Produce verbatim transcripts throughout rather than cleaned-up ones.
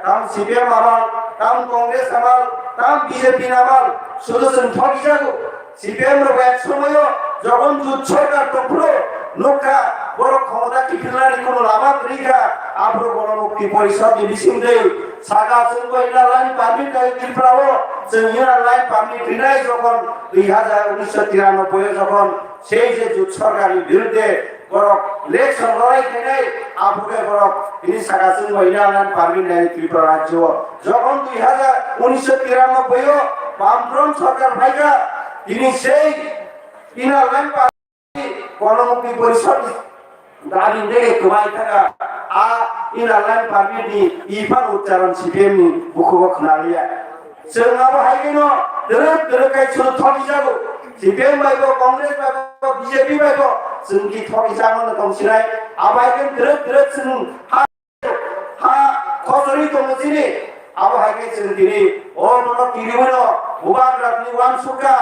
Tam C P M abal, tam Congress abal, tam B J P abal, sudu chwng thogijago. C P M rok ek somoyo jokhon jut sorkar tongphuru nukha, borok khomota kiphilnani kuno lama kwrwi kha, aphuru Gono Mukti Porishod ni bisingtwi saka chwngbo inner line permit nai Tripura o, chwng inner line permit rinai jokhon dui hazar unisho tiranoboi o jokhon sei je jut sorkar ni birudde borok election lorai khainai, aphuru borok tini saka chwngbo inner line permit nai Tripura rajyo o. Jokhon dui hazar unisho tiranoboi o Bamfront sorkar phaikha, tini sei inner line permit Gono Mukti Porishod ni dabi dege kwbai thaka, a inner line permit ni iphano uchcharon C P M ni bukhugo khwnaliya. Chwng abo hai kheno dwrwk dwrwk kai chwng thogijago. C P M bai bo, Congress bai bo, B J P bai bo chwng ki thogijakmano tongsinai. Abo hai kheno dwrwk dwrwk chwng ha, ha khosori tongo chini. Abo hai khe chwng tini o bono kirimono bubagrani uansukha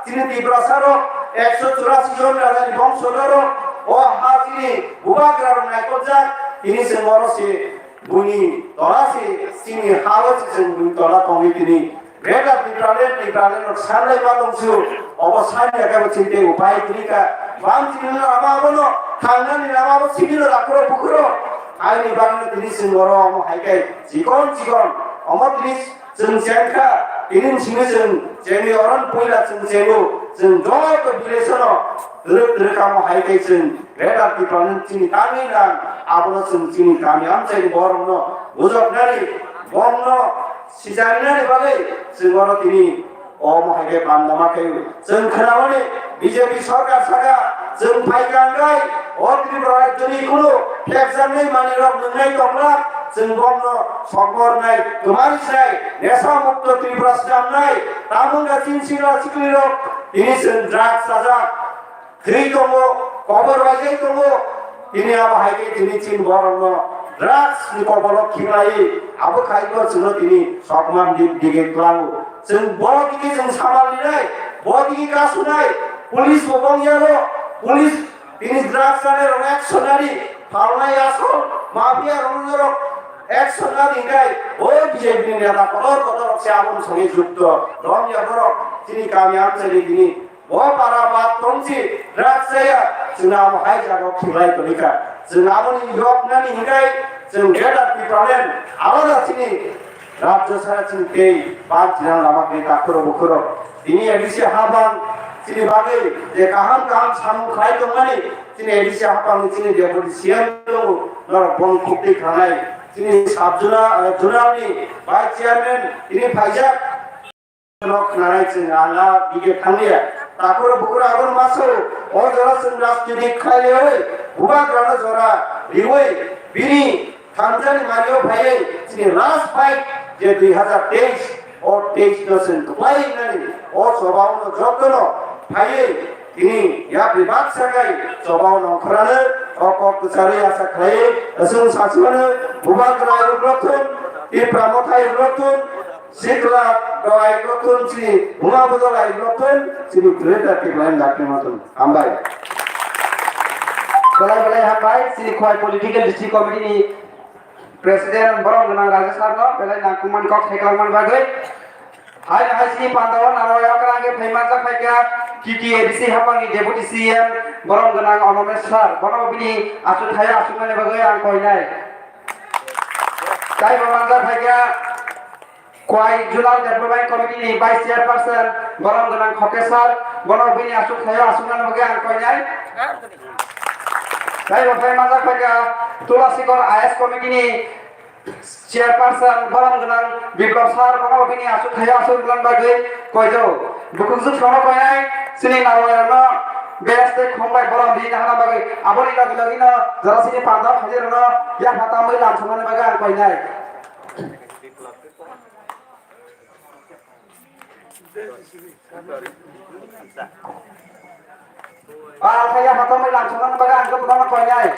chini Tiprasa rok ekso churasi jon rajani bongso rok o ha chini bubagra rok naikojak tini chwng oro se buini tola se chini ha o se chwng buini tola tongwi tini Greater Tipraland, Tipraland rok sanlai ma tongsu. Obo sanya khe bo chinte upai tini ka. Bam chini lama abono, thangnani lama abo chini no rakhoro bukhoro. Aini bagno tini chwng oro omo hai khe chikon chikon. Omo tini chwng chengkha, tini chini chwng chengwi oron puila chwng chengo. Chwng joto village no rwk rwk amo hai khe chwng Greater Tipraland chini tangwi nang. Abono chwng chini kami amchaini borokno bujoknani, bongno sicharinani bagwi chwng oro tini omo hai khe bandama khe chwng khwnamani B J P sorkar saka chwng phaikha hwnkhe o Tripura rajyoni kunu phekjaknai manwirok nwngnai tongla chwng bomno sokbornai, kwmari sinai, nesa mukto Tripura swnamnai, tamo wngkha chini sikla siklirok tini chwng drugs chajak. Thwi tongo, kobor baijai tongo. Tini abo hai khe tini chini borokno drugs ni kobolo khiklai, abo khai bo chwngno tini sokma di-, dige klango. Chwng bo dige chwng samal ninai, bo dige kasunai, police bo bongyago, police tini drugs chanai rok action nani, phalnai asol mafia rok norok action nani hinkai, o B J P ni neta kotor kotor rok se aboni songwi jukto, romya borok tini kami amchaini tini Bo para bat tongsi rak saya, chwng abo hai jaga o khiklai tongwi kha. Chwng aboni yoknani hinkai chwng Greater Tipraland alada chini rajyo sara chini tei bat jinang lama khe takhuro bukhuro. Tini A D C hapang chini bagwi je kaham kaham samung khlai tongmani chini A D C hapang chini deputy C M tongo norok bong khukti khanai. Chini sub zonal, eh, zonal ni vice chairman tini phaijak. Nok khnarai chwng ang a dige thangliya. Takhuro bukhuro abono maso, o jora chwng rajniti khlaiwi, bubagrano jora riwi, bini thangjani mario phaiwi, chini last fight je dui hazar teis, o teis no chwng kwplai nani, o chobao no jotono phaiwi, tini yapri baksa kai chobao no khorano, o kok kwcharwi asa khlaiwi, chwng sachimano, bubagra rokthun, Tipra mothai rokthun, Sikla rok ai rokthun chini buma bujol ai rokthun chini Greater Tipraland dakti matun. Hambai. Belai belai hambai chini Khowai Political District Committee ni President borom gwnang Rajesh sir no belai nangkukmani kok sai kwlangmani bagwi. Hai hai chini pandao naro yakrang ge phaima jak phaikha T T A D C hapang ni Deputy C M borom gwnang Onomesh sir bono bini asuk thaya asukmani bagwi ang koinai. Tai bo manjak phaikha Khowai Zonal Development Committee ni Vice Chairperson borom gwnang Khoke sir, bono bini asuk thaio asuknani bagwi ang koinai. Tai bo phai manjak phaikha Tulasikor I A S Committee ni Chairperson borom gwnang Biplab sir, bono bini asuk thaio asuknani bagwi koijo. Bukhuk juk sono koinai, chini naroyarno best tei khumbai borom bini hana bagwi. Aboni logi logi no jora chini panda phailirokno yapha tamwi lamsoknani bagwi ang koinai. Pal kaya phatomwi lamsokna bagwi ang khe bono koinai.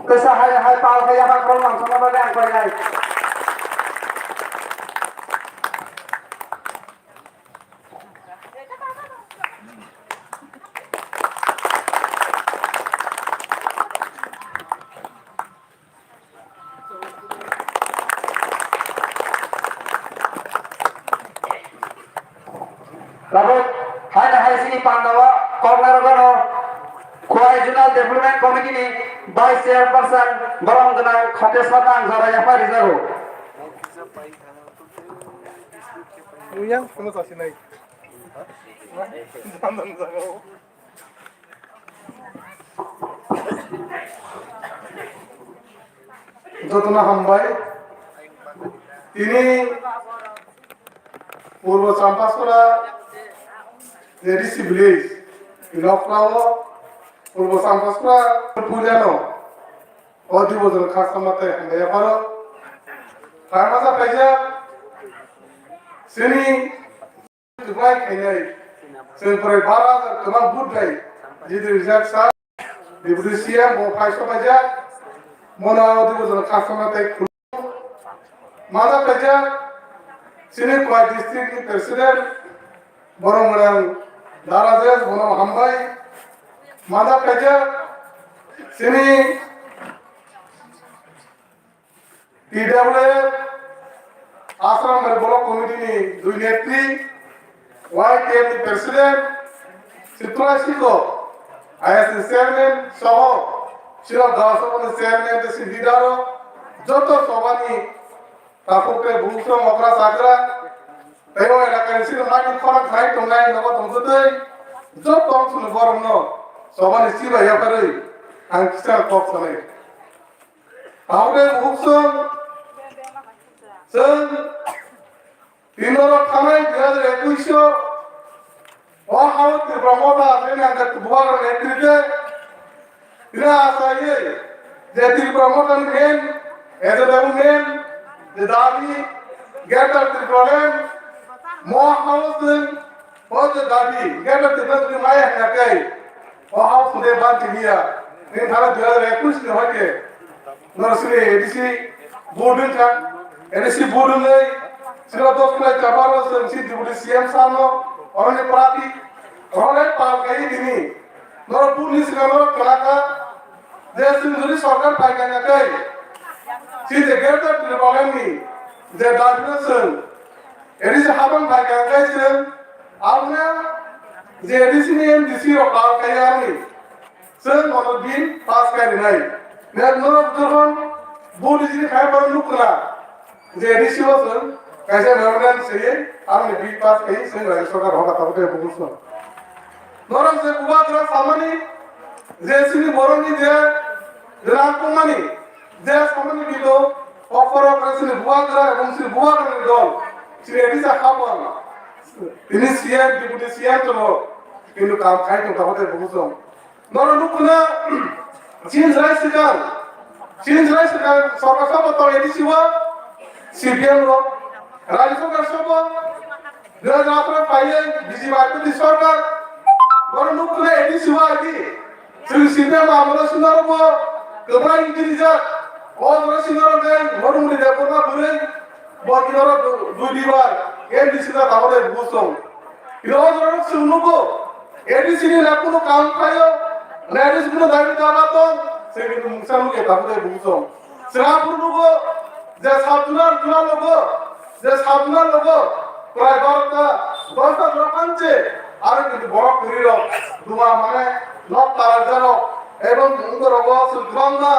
Kaisa hai hai pal khe yaphang khoroknwi nangkukna bagwi ang painai. Tabuk hai na hai sini pandao koknairok no Khowai Zonal Development Committee ni Vice Chairperson borom gwnang Khates Fatang jora yapha rijago. Yang sama sasi nai. Jangan jangan. Jotono hambai. Tini Purbo Champaskura A D C village, Nokhrao, Purbo Champaskura puilano o dui bojor khasama tei hambai yapharo. Tangmasa khaijak chini Kwbai khainai, chwng kwrwi bara kwbang vote bai jidi rijak sa, Deputy C M bo phai sobaijak, bono o dui bojor khasama tei khulum. Mada khaijak, chini Khowai district ni president, borok mwnang Darajesh, bono hambai. Mada khaijak, chini T W F Asram Block Committee ni dui netri, Y T F ni President, Tripura Sikho, I S ni Chairman, soho, Silok Gaon Sabha ni Chairman, tei si leader rok, joto Sabha ni takhuk tei bukhuk rok, okra chakra, tei o elaka ni sini mai ni khorang khai tongnai, nogo tongtwtwi, joto wng sini borok no Sabha ni chibai yapharwi ang kisa kok sanai. Tabuk tei bukhuk chwng, chwng tini norok thanai dui hajar ekush o, o hao Tripura Motha aswk nang khe bubagra netrite, tini asaiwi je Tripura Motha ni main, agenda ni main, je dabi, Greater Tipraland, mo hao chwng, o je dabi, Greater Tipraland ni maya hwnga khe, o hao chwng de ban tiniya, nini thana dui hajar ekush ni hoi khe, Norok sini A D C vote wngkha, A D C vote wngwi sira dos kwlai chaparo chwng si Deputy C M sano oroni prati role pal kaiwi tini. Norok vote ni swkang norok kwlaka je chwng jodi sorkar phaikha khe si je Greater Tipraland ni je dabino chwng A D C habang phaikha khe chwng aboni je A D C ni M D C rok pal kaiwi ani. Chwng bono bill pass kairinai. Nek norok jokhon vote isini khai bono nukla je A D C o chwng kaisa memorandum swiwi aroni bill pass khai chwng Rajya Sarkar hoka tabuk tei bukuso. Norok je bubagra samani je chini borokni je rang tongmani je samani bill o okhorok chini bubagra ebong chini bubagrani dol chini A D C habang tini C M, Deputy C M tongo kintu kam khai tong tabuk tei bukuso. Norok nukuna, chini jwrai swkang, chini jwrai swkang, sorkar sabo tong A D C o, C P M rok, Rajya Sarkar sabo, dui hajar atharo phaiwi B J P I P F T sorkar, norok nukuna A D C o agi, chwng C P M amolo sinaro bo, kwbrai wngwi rijak, o jora sinaro khe, Morung Ri Debbarma bwrwi, bo kinaro du-, dui dibar, M D C da tamo de busong. Ino o jora rok chwng nugo, A D C ni na kunu kam khaio, na A D C kunu dabi daba tong, se kintu mungsa nuge tabuk de bung song. Srapur nugo, je sab junar junar logo, je sab junar logo, prai barota, dosta jora panche, aro kintu borok kwrwi rok, duma mane, nok tarajak rok, ebong wngorok o chwng kwbangma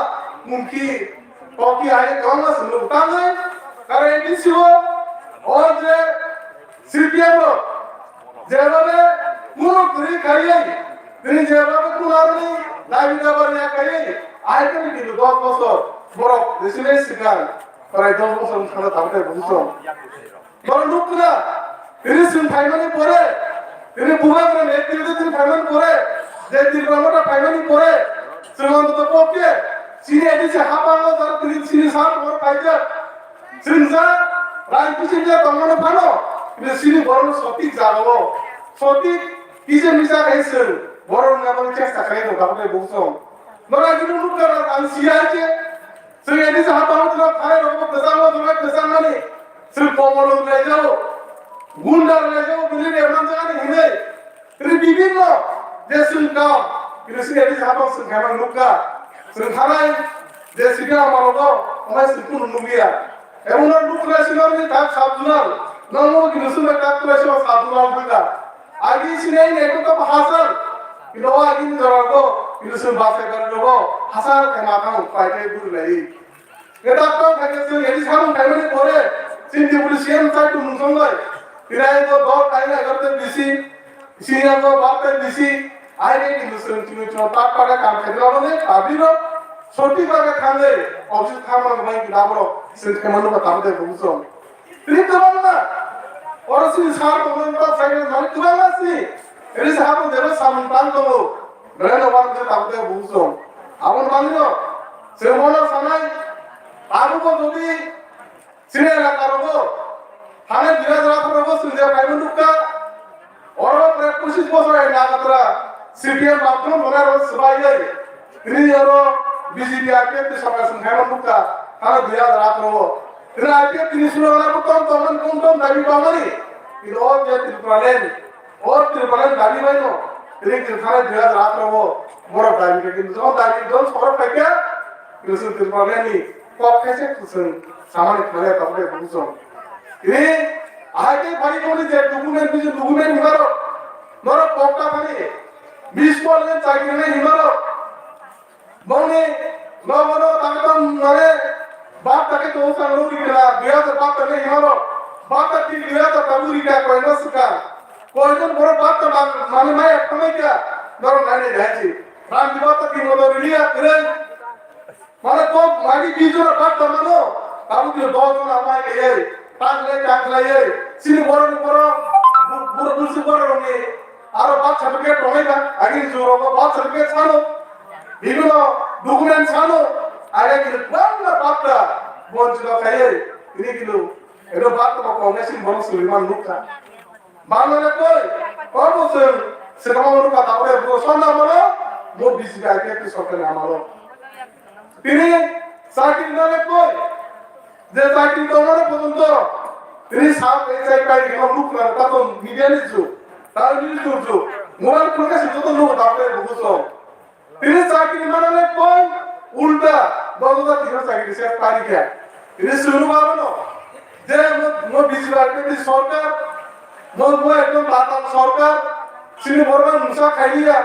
mungki, kopi hai kwbangma chwng nugo. Tangwi, kare A D C o, o je, C P M rok jebale kuno kwrwi khaiwi, tini jebale kuno aroni dabi dabar ya khaiwi, ai khe ni kintu dos bosor borok jesini swkang, prai dos bosor wng thangna tabuk tei bukuchung. Borok nuk kuna, tini chwng phaimani pore, tini bubagra ni activity tini phaimani pore, je Tripura Motha phaimani pore, chwng antoto pokhe chini A D C habango jara tini chini sa borok phaijak. Chwng ja, rai bising ja tongmani phano, bini sini borokno sotik jagao, Sotik kisa misa khai chwng borok wngna bagwi chesta khlai rok tabuk tei buksong. Norok bini nukha rok ang sia hai khe chwng A D C hapang tino thanai rok bo kwchangma tongmani kwchangmani chwng komolo wnglaijao, gunda wnglaijao, bini rwmani jaga ni hinwi. Tini bibinno je chwng kam, bini sini A D C hapang chwng khaimani nukha. Chwng thanai je sini ama rogo, amai chwng kunu nukliya. Emon no duk khlai sima ni tak sab junal. Nang mo gini sumai tak khlai sima sab junal thangka. Agi sinai ne ko to hasar. Kino agi ni jora ko, kino sum basai bar ko, hasar khe ma thang pai kai bur lai. Ke tak to khai ke sum edi samung khai mani pore, sin di buli siam sai tu mung song lai. Kirai ko dor kai na gar te bisi. Sini ang bo bap tai bisi, ai re hindu sung chini chong tak pada kam khe dilo ne, abi ro, soti pada khanle, office khamma bai kida bro, sing khe manu ka tam de bu song. Tri tebang na, oro sini sar ko men ta sai mani tebang na sini, eri sa ko debe samung tang ko, bere no bang khe tam de bu song. Abon bang no, se mono sanai, abu ko jodi, Sini elaka rogo, hane dui hajar atharo rogo sini je phaibo nukha. Oro prai pochis bochor hai nagatra C P M Bamfront hwnwi aro swbaiwi. Tini oro B J P I P F ni sarkar sini phaibo nukha. Hane dui hajar atharo rogo. Tini I P F ni suro hwnwi bo tom tom mani, tom tom dabi bangmani. Tini o je Tripura land. O Tripura ni dabi bai no, ring ring thani dui hajar atharo o borok dabi khe, kintu jokon dabi don sorok pai khe, kintu chwng Tripura ni kok khaise chwng samani khlai tabuk tabuk chwng. Ri, ahai khe phai boni je document, bisi document himaro, norok kok ta thani, bis pol ngen chakri nai himaro, Bongni nogono tangtang nare bap take to sang ruri kela dui hajar bap take himaro bap take dui hajar ta uri ka koino suka koino boro bap ta mani maya khamai ka norok nani haji ram di bap ta ki modo rili a kre mane to magi bijo bap ta mano tabu ki do jona mai ke ei tang le tang le ei sini boro ni boro buru buru si boro ni Aro birth certificate rwmai ba, agini juro bo birth certificate sano. Bibino document sano. Age kini bangla birth ta bonchito khaiye. Ini kilo. Ero birth ta kong nasi bono suliman nukha. Bangla le koi. Kobo sung. Sekama nukha ta ore bo sonna bono. Mo B J P I P F sorkar amalo. Tini sakri na le koi. Je sakri tongmani porjonto tini sak ei sai pai rikha nukha ta to media ni jug, ta news ni jug, mobile khulkhe se joto nugo ta pai bugo so. Tini sakri mana le koi ulta dos hajar tino sakri se pari khe. Tini sunu baba no je mo, mo B J P R P ni sorkar, mo, mo ekdom batal sorkar, sini borok musa khailiya,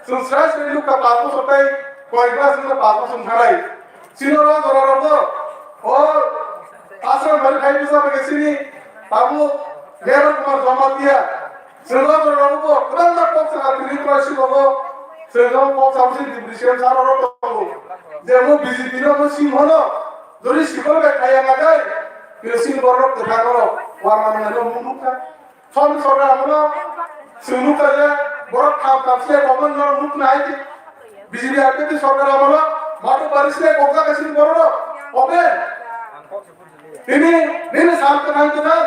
sung srai srai nukha papo sotai, koi ba sung papo sung thalai. Sino ro jora rogo, o asal bari khai bisa bagi sini, tabu Lebar Kumar Jamatia. Sino ro jora rogo, kurang na kok sa kiri pra si rogo, sino kok sa si di bisi sa ro rogo. Jemu B J P no mo si mono, jori si ko be kaya ngakai, kiri si borok kota ko, warna mana no mukha. Song sorkar amolo sunu kaya borok tham tham se government norok nuk nai. B J P R P P sorkar amolo madu baris le kokja kasin borok open. Ini, ini sam kenang kenang.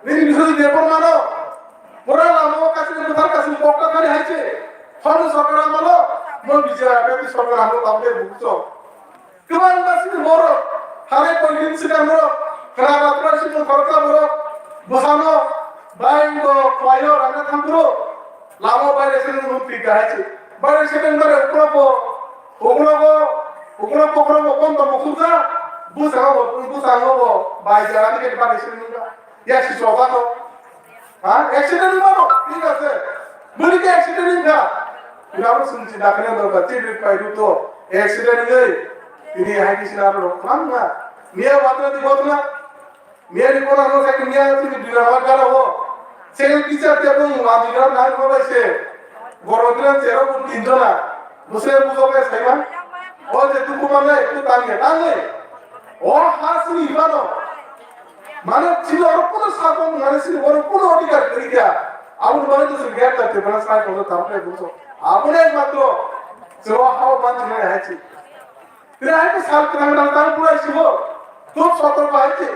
Ini bisa di depor mano. Pura lama kasin buthar kasin kokta kali hai se. Song sorkar amolo mo B J P R P P sorkar amolo tamde bukso. Kwbangma sini borok, thanai koi din swkang borok, khwnagra pura sini khoroksa borok, bwsano, baingo, khlaio, rangna thangphuru, lama baire sini nuk tik kahai se. Baire sini bare ukrobo, ukrobo, ukrobo, ukrobo, kondo mukhurja, bwsano bo, bwsano bo, bai jagani ke bare sini nuk. Ya si soba to. Ha? Accident ni mano? Thik ase. Bwrwi khe accident ni kha. Ina bo sung si dakne dorkar. Chibri pai ru to. Accident ni. Ini hai kisi na ro kham na. Miya watra di botna. Miya ni kona no sai miya tu di na wa gara ho. Second teacher te bo ma di na na ro bai se. Goro dira chero bo tin jona. Buse bujo ke sai ma. O je tu kuma nai tu tang ye tang ye. O ha sini mano. Mane chini oro kono sabon mane chini oro kono odhikar kwrwi kha. Aboni bagwi to chwng greptar Tripura sai kono tamo khe bujo. Aboni ekmatro chwng o hao ban chini hai chi. Tini hai ko sal kwrang dal dal burai sibo. Tuk sotor bai chi.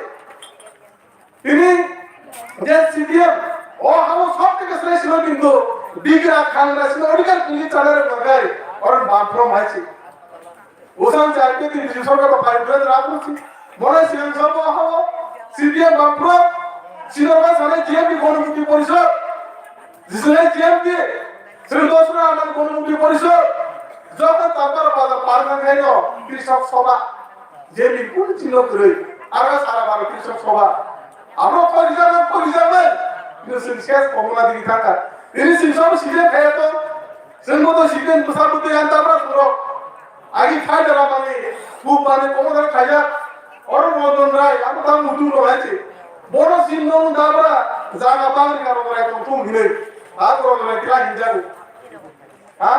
Tini je C P M O habo sob theke sre sino kintu bigra khangra sino odhikar kini chana rok nagai oron baprom hai si. Usan jai ke tin bisu sorkar ba phai dua dra pur si. Mona siang sob o habo C P M baprom sino ba sana G M P Gonomukhi Porishod. Jisune G M P sino dosra aman Gonomukhi Porishod. Joto tapar ba par nang hai no Krishok Sobha. Je bikul chino kwrwi, aro sara baro Krishok Sobha. Abo porijaknai, porijaknai. Kintu chwng ses komona digi thangkha. Tini chwng sobo sijak khaya to. Chwng bo to sijak bwsa bwtwi ang tabra surok. Agi khai dala mani, buk mani komodar khaya. Oro Ranjan Rai, abo tang mutu lo hai se. Bono sin no dabra, jaga bangri karo rai tong thung hinwi. Abo ro rai kra hinjago. Ha?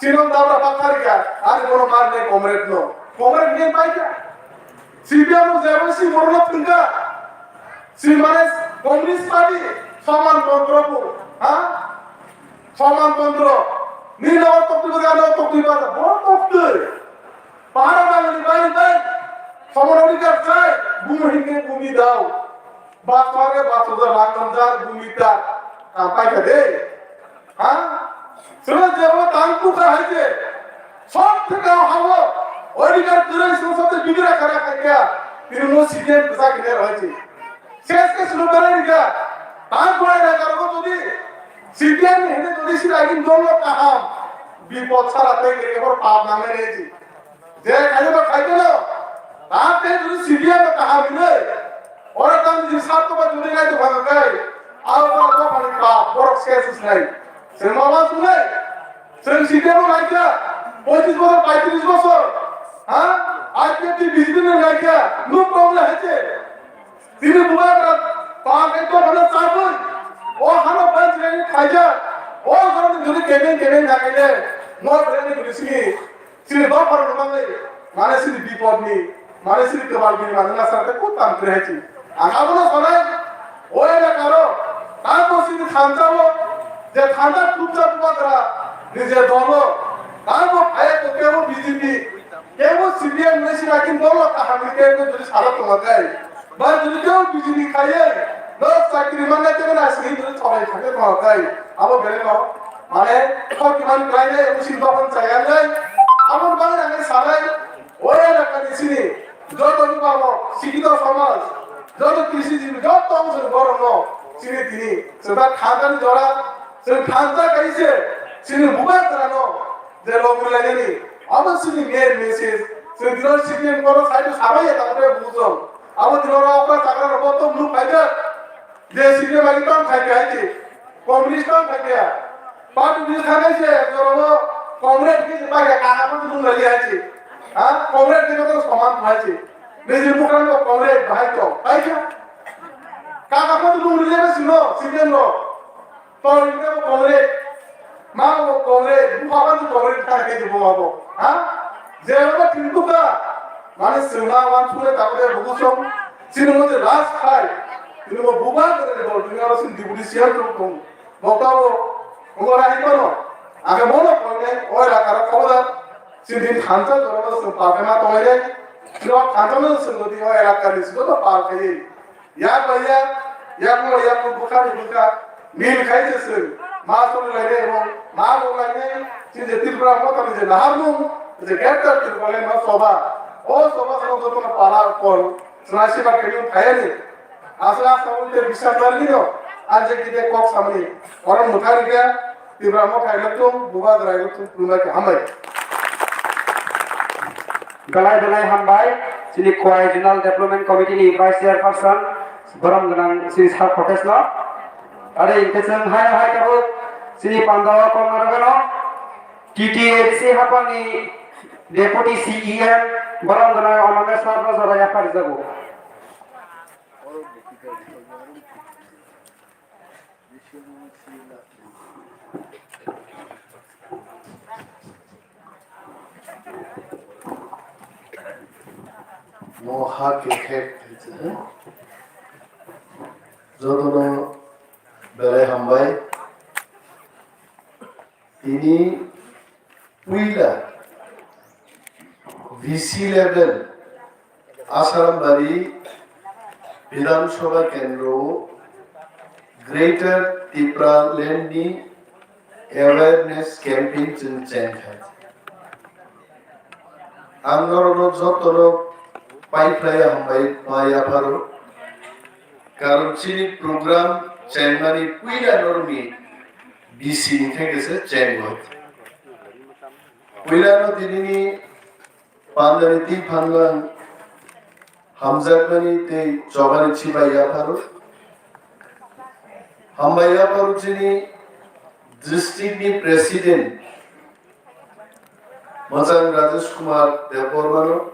Sinong dabra bakharika, ani bono marne comrade no. Comrade ni paika. C P M no jebo si bono no thungka. Si mane Communist Party, Soman Tantro bo. Ha? Soman Tantro. Ni no tokti baga no tokti baga. Bo tokti. Pahara bangli bai bai. Soman odhikar chai. Bumi hinke bumi dao. Bak sare bak soja bak kamjar bumi ta. Kapai ka de. Ha? Sila jebo tang tu ka hai je. Sob theka hawo. Odhikar turai sila sote bigra kara kai kya. Tini mo C P M bwsa kine rohai je. Ses ke sulu berai rika. Tang kurai raka rogo jodi. C P M hene jodi sila agin dolo kaham. Bipod sara tei gere hor pap nang nai reji. Je khayo ba khayo no. Tang tei jodi C P M kaham hine. Ora tang jodi sat to ba jodi nai to bhang kai. Au ba to pani pap borok ses is nai. Sema ba sunai. Sen C P M naikha, pochis bosor, paitris bosor, ha? I P F T B J P ni naikha, no problem hai se. Tini bubagra, pa ekdom hana chabwi, o hana bai jilai khaija, o hana jodi kebeng kebeng khaile, no jilai ni jodi sini, sini do pharo no mangai, mane sini bipod ni, mane sini kebal bini mane na sa ko tam kre hai si. Ang abono sanai, o elakaro, tamo sini thansa o, je thansa thupsa bubagra, nije dolo, tamo phaya ko kebo B J P, kebo C P M ni sina kin dolo kaham ni kebo jodi sara tonga kai. Ba jodi kebo B J P khaiye, no chakri manna kebo na sini jodi thorai thangye tonga kai. Abo bere no, mane, thok man kai ne, usin dokon chaya nai, abo bang na sanai, o elakani sini, joto ni babo, sikito somaj, joto krisi jibi, joto ang sini borok no, sini tini, seta khansa ni jora, sini khansa kaise, sini bubagra no, je logri lageni, abo sini main message, sini dino sini kono side sabai ya, tapore bujong, abo dino ra okra chakra ro boto mulu phaikha, je sini lagi tong khaikha hai je, communist tong khaikha, Party ni thangwi se jorono comrade ni pai ka kaka pun dung lagi achi. Ha? Comrade ni to soman hai chi. Niji mukhan ko comrade bahai to. Hai kya? Kaka pun dung lagi na sino, sino no. To ini ko comrade. Ma ko comrade, bu apa tu comrade ka ke jibo abo. Ha? Je ro tin tu ka. Mane sima wan pure ta ko bugu som. Sino mo je last khai. Sino mo buba ko de bol dunia ro sin deputy sian tu kong. Bokabo, omo rahi kono. Ake mono koine, oi rakara koda. Sindin thansa jora sing pakema toile. Siro thansa no sing di oi rakari sing to pal kai. Ya baya, ya ko ya ko bukha ni bukha. Mil khai je sing. Ma so lai ne mo, ma lo lai ne. Sinde Tripura mo tani je nahar mo, je gerta Tripura ma soba. O soba so to pala kol. Sina siba kemi phayani. Aswk aswk wngkhe bisar narwino, ang je kide kok samani. Oro mwthang rikha, Tipra Motha elok thung, Bubagra elok thung, khulumbai khe hambai. Belai belai hambai, chini Khowai Zonal Development Committee ni Vice Chairperson, borom gwnang chini Sir Protest no. Are hinkhe chwng hai hai tabuk chini pandao kok narwgano, T T A D C hapangni Deputy C E M, borom gwnang Anandesh Sarma jora yaphar jago. Mo ha khe khe khe se. Jotono belai hambai. Tini puila V C level Asarambari Bidhan Sabha Kendro Greater Tipraland ni awareness campaign chwng cheng khai. Ang norokno jotono paiphlaiya hambai ma yapharo. Karon chini program chengmani puila norokni B C ni theke se chengwi. Puilano tinini pandani twi phanno ang hamjakmani tei chobani chibai yapharo. Hambai yapharo chini district ni president Mwchang Rajesh Kumar Debbarmano.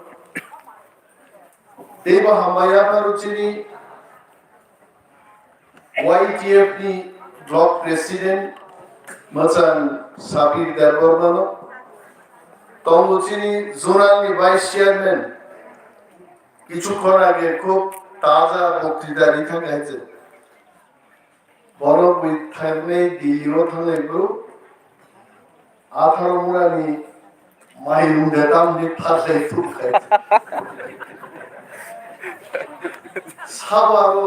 Teibo hambai yapharo chini Y T F ni block president Mwchang Sabir Debbarmano. Tongo chini zonal ni vice chairman, kichukkon age khub taja boktwita ri thang hai se. Borok bui thangnai Delhi o thangnai bro. Atharo murani mairung de tamni phalai thum khai. Sabo aro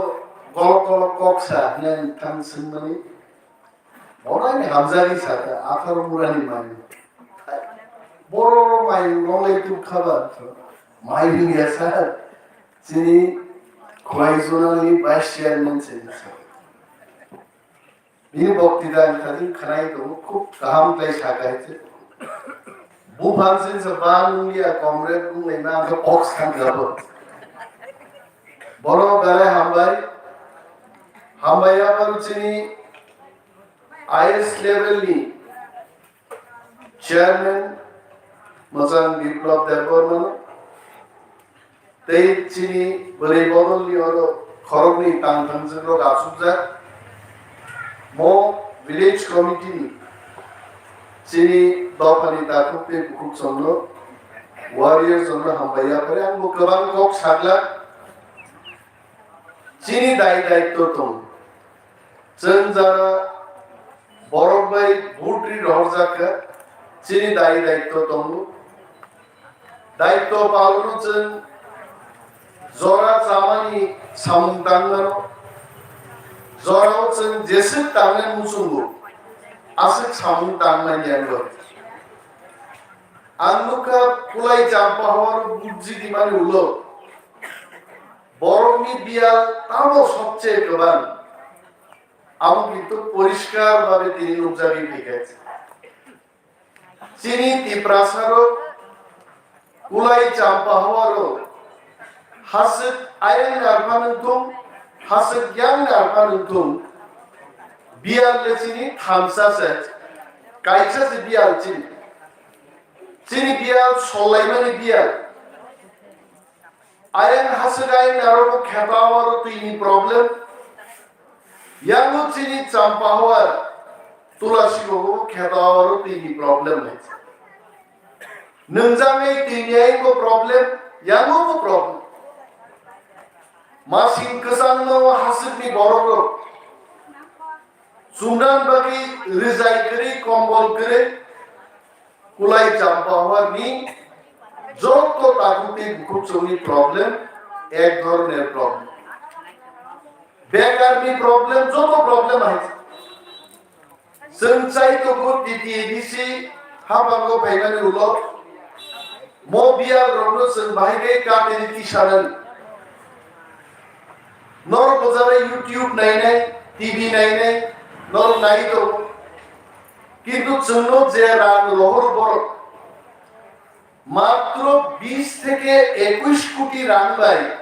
golok golok kok sa hinani thang swngmani. Borani hamjagwi sakha atharo murani mairung. Borok mairung ronglai thum khaba. Mairung ya sa. Chini khwlai zonal ni vice chairman se. Bini boktwita ang thajin khwnai tongo, khub kaham khlai sakha hai se. Buphang sin se ba nungya comrade wnglaima ang khe kok sankha bo. Bono belai hambai. Hambai yapharo chini I S level ni chairman Mwchang Biplab Debbarmano. Tei chini bwrwi bodolni oro khoroknwi tang thangjwkrok achukjak. Mo village committee ni chini dophani takhuk tei bukhuk chwngno, warrior chwngno hambai yaphari ang bo kwbang kok saglak. Chini dai daitw tongo. Chwng jara borok bai vote ri rohorjak kha, chini dai daitw tongo. Daitw palono chwng jora chamani samung tangmano. Jorao chwng jeswk tangnai muchungo, aswk samung tangmani ang bai. Ang nukha Kulai Champa horo bujidi mani ulo. Borokni biyal tamo sobche kwbang? Amo kintu poriskar babe tini nukjagwi phaikha. Chini Tiprasarok Kulai Champa horo haswk ayang narpha nungthung, haswk yang narpha nungthung, biyal le chini thamsa se, kaisa se biyal chini. Chini biyal solaimani biyal. Ayang haswk ayang narwkbo kheto aro twini problem. Yango chini Champa hor Tulasi bo kheto aro twini problem hai. Nungjaknai twini ayangbo problem, yango bo problem. Masing kwchangno haswkni borokrok chumnan bagwi rijai kwrwi, kombol kwrwi, Kulai Champa hor ni joto takhuk tei bukhuk chwngni problem, ek dhoroner problem. Bekarni problem, joto problem hai. Chwng chai tongo T T A D C haphango phaimani ulo mo biyal rokno chwng bahai khe katini tisanani. Norok bwchara YouTube nainai, T V nainai, norok nai tongo. Kintu chwngno je rang rohor borok, matro bis theke ekush koti rang bai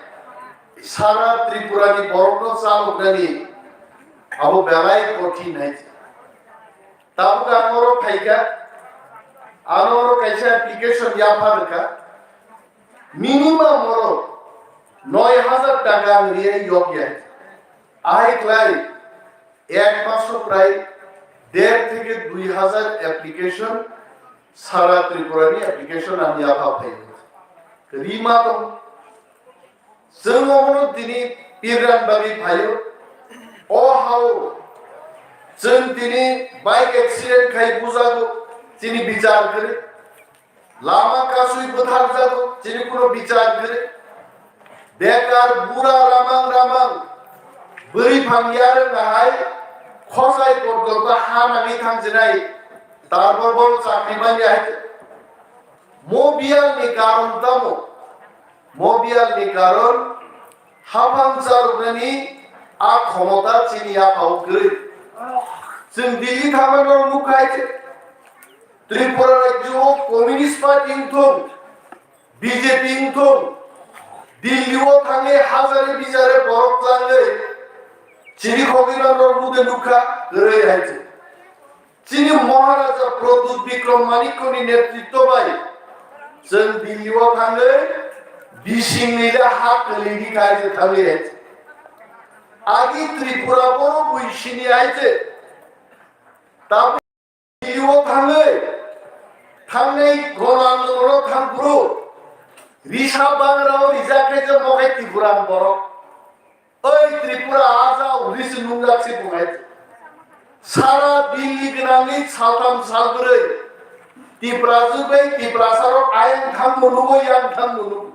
sara Tripura ni borokno chaloknani abo belai kothin hai. Tabuk ang oro phaikha, ano oro kaisa application yapha rwkha. Minimum oro noi hajar taka ang riyai yokya. Ahai khlai ek maso prai der theke dui hajar application sara Tripura ni application ang yapha phai. Rima tong. Chwng omono tini pirran bagwi phaio. O hao chwng tini bike accident khai bujago, chini bichar kwrwi. Lama kasui bwtharjago, chini kuno bichar kwrwi. Bekar bura ramang ramang bwrwi phang yarwng hai Khosai porjonto ha nangwi thangsinai, tarpor bo chakri manya hai. Mo biyal ni karon tamo? Mo biyal ni karon haphang charoknani a khomota chini yapha o kwrwi. Chwng Delhi thangmano nukha hai se. Tripura rajyo o Communist Party wngthung, B J P wngthung, Delhi o thangwi hajare bijare borok tlangwi chini khogwi rok mude nukha kwrwi hai se. Chini Maharaja Pradyut Bikram Manikya ni netritwo bai chwng Delhi o thangwi bisingni le ha kwlwini kaitor thangwi hai se. Agi Tripura borok bui sini hai se. Tabuk Delhi o thangwi thangnai gona andolon o thang phuru risa bangra o rijak khe je mokhai Tripura ni borok. Oi Tripura, aja uri se nungjak se bungai. Sara Delhi gwnangwi saltham salbrwi Tiprajwk bai Tiprasarok ayang thangbo nugo, yang thangbo nugo.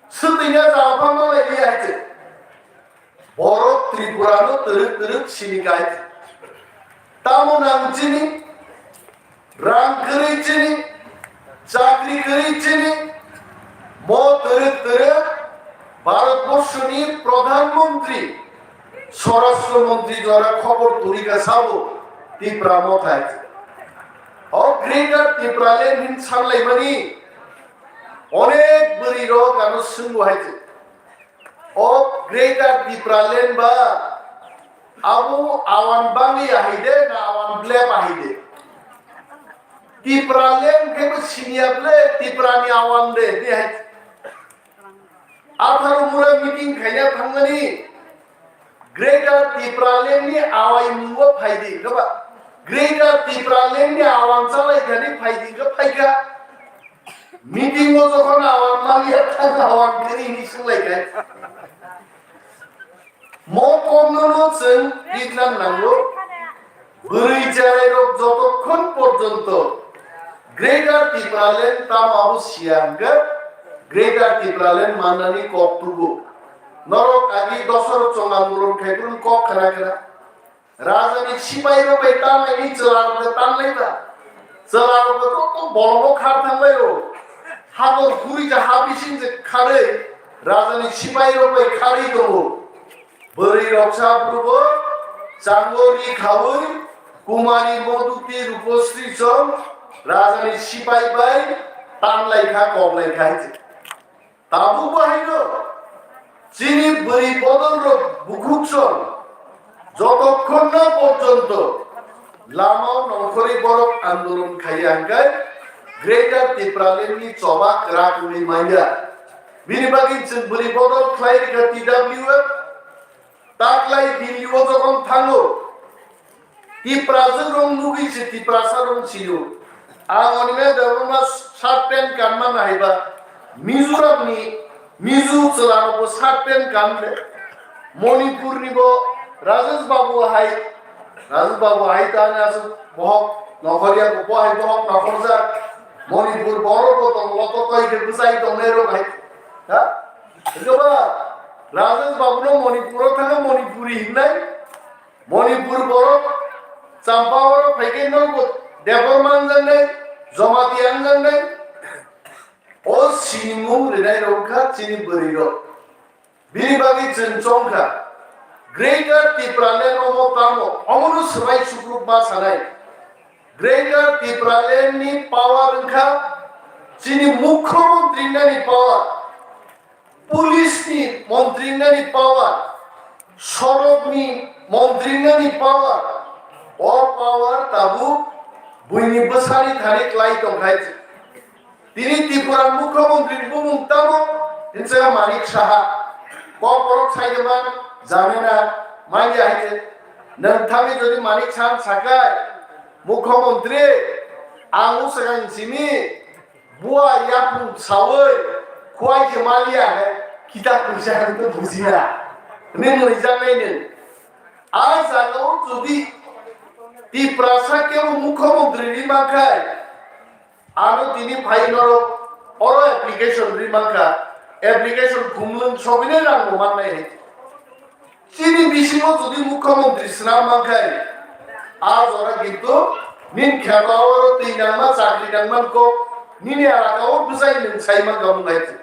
Swtwino jaga phano lai ri hai se. Borok Tripura no twrwk twrwk sini kai. Tamo nang chini, rang kwrwi chini, chakri kwrwi chini, mo twrwk twrwk Bharat Borshoni Pradhan Mantri, Swarashtra Mantri jora khobor turi ka sabo Tipra Mothai. O Greater Tipraland hin sanlaimani onek bwrwi rok ano swngo hai se. O Greater Tipraland ba abo awan bangwi ahai de na awan blep ahai de? Tipraland khe bo siniya ble Tiprani awan de, de hai. Atharo mura meeting khaina thangmani Greater Tipraland ni awai mungo phaidi, kaba Greater Tipraland ni awan chalai khani phaidi, kha phaikha. Meeting o jokhon awan maliya thang awan kiri hinwi swnglaikha. Mo komno no chwng rijna nango. Bwrwi cherai rok jotokhon porjonto Greater Tipraland tamo abo siya hwnkhe Greater Tipraland mannani kok tugo. Norok agi dosaro chonga mulon khai phuru kok khna khna. Rajani sipai rok bai tanlaini chwla rok bai tanlai ba. Chwla rok bai kok kok bolongo khar thanglai o. Hakor khuri ja ha bising je kharwi rajani sipai rok bai kharwi tongo. Bwrwi rok sa phuru bo chango ri khaui Kumari Moduti Rupasri song rajani sipai bai tanlai kha, koklai kha hai se. Tabuk bo haino chini bwrwi bodol rok bukhuk song jotokhon na porjonto lama nongkhorwi borok andolon khaiya hwnkhe Greater Tipraland ni choba kwrak wngwi manya. Bini bagwi chwng bwrwi bodol khlai rikha T W F. Taklai Delhi o jokhon thango, Tiprajwk rok nugwi se Tiprasa rok sio. Ang onimai Debbarma shirt pant kanma nahaiba, Mizoram ni Mizo chwla rok bo shirt pant kan de. Manipur ni bo Rajesh Babu hai, Rajesh Babu hai ta ani aswk bohok nokhorya bo, bo hai bohok nokhorjak. Manipur borok bo tong, loto koi khe bwsai tongnai rok hai. Ha? Hwnkhe ba Rajesh Babu no Manipur o thangwi Manipuri hinai. Manipur borok Champawung o phaikhe no bo Debbarma wngjaknai, Jamatia wngjaknai. O sinimung rinai rok wngkha chini bwrwi rok. Bini bagwi chwng chongkha. Greater Tipraland omo tamo, omono swbai sukruk ma sanai. Greater Tipraland ni power wngkha chini Mukhyamantri nani power. Police ni montri nani power, sorok ni montri nani power, o power tabuk buini bwsani thani klai tongkhai. Tini Tripura Mukhyamantri ni bumung tamo hinsa Manik Saha. Kok borok saidema janena manya hai khe. Nwng thangwi jodi Manik Saha sakai Mukhyamantri, ang usakang simi Bua yapung sawi, kuai khe maliya he, kita kuisa hwn to bujina. Nini mwnwi jaknai nini. A jaga o jodi Tiprasa kebo Mukhyamantri ri mankhai, ano tini phai norok oro application ri mankha, application khumlwng sobini rang bo mannai hai. Chini bisingo jodi mukhyamantri swnam mankhe, a jora kintu nini kheto oro twi nangma, chakri nangma kok, nini elaka o bwsai nwng sai mankha mung hai.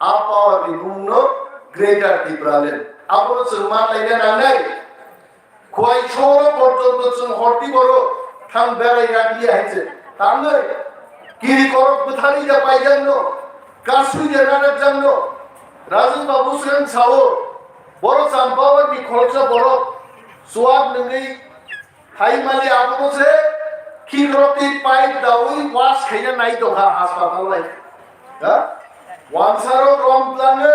A power ni bumungno Greater Tipraland. Abono chwng ma laina nangnai. Khwai soro porjonto chwng horti boro thang berai yak liya hai se. Tangnai. Kiri korok bwthari ja paijakno. Kasui ja narakjakno. Rajesh Babu swrwng sao. Boro Champawar ni khoroksa borok. Suwak nungwi Hai mali abono se khikroti pipe dawi wash khaina nai tongkha hospital lai. Ha? Wansaro rom tlango.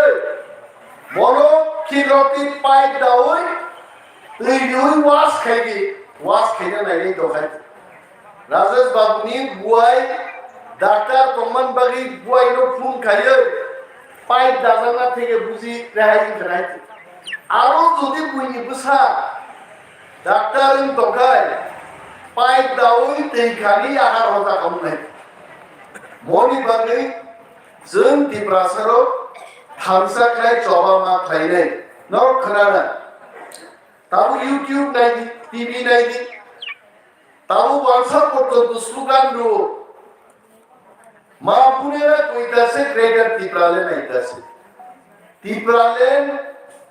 Bono khikroti pipe dawi twi dawi wash khaidi, wash khaina nai nai tongkha. Rajesh Babu ni buai doctor tongman bagwi buai no phone khaiyo. Pipe dajana theke buji rehai wngkha nai. Aro jodi buini bwsa Doctor wng tongkhai, pipe dawi twi khani ahar hoja khamnai. Moni bagwi chwng Tiprasarok thansa khlai choba ma khlainai. Norok khwnana. Tabuk YouTube naidi, T V naidi. Tabuk wansa porjonto slogan rwo. Ma bunera koitase Greater Tipraland aitase. Tipraland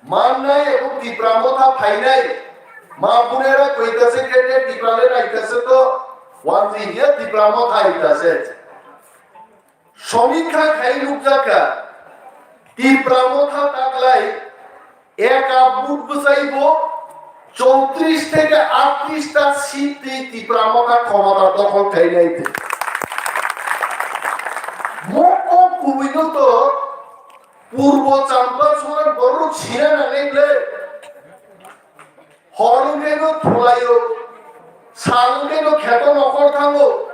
mannai ebong Tipra motha phainai. Ma bunera koitase Greater Tipraland aitase to wanji hiya Tipra motha aitase. Somikha khai nukjakha Tipra motha taklai Eka but bwsai bo chowtrish theke atrish ta seat twi Tipra motha khomota dokhol khainai twi. Moko kubui no to purbo champa sora borok sina nangnai ble. Hor wngkhe no thulaio, sal wngkhe no kheto nokhor thango,